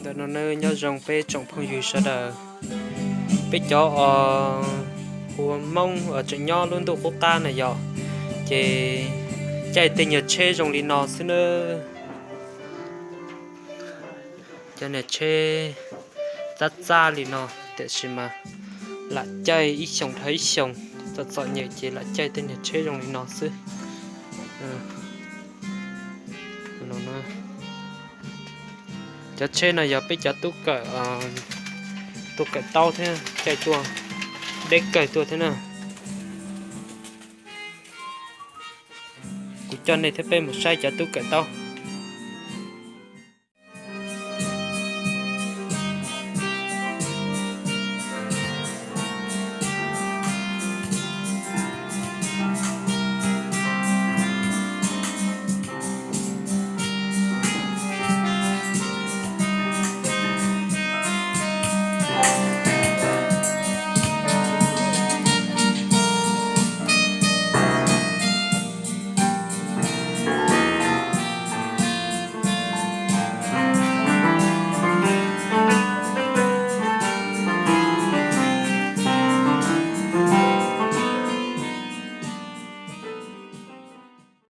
Ntawm no nawb, nyob zoo peb tsoom phooj ywg sawv daws. Peb cov ua Hmoob tseem nyob lub ntuj qub qab na yog, ces caij tej niag tsheb zoo li no xwb nawb. Cov niag tsheb txab txab li no, tiam sis mas lam caij ib xyoos dhau ib xyoos, txom txom nyem ces lam caij tej niag tsheb zoo li no xwb. Cov tsheb no yog peb cov tub kawm, tub kawm taub thiab, caij tuaj deb kawg tuaj thiab na. Kuv coj nej thiab peb mus saib cov tub kawm taub.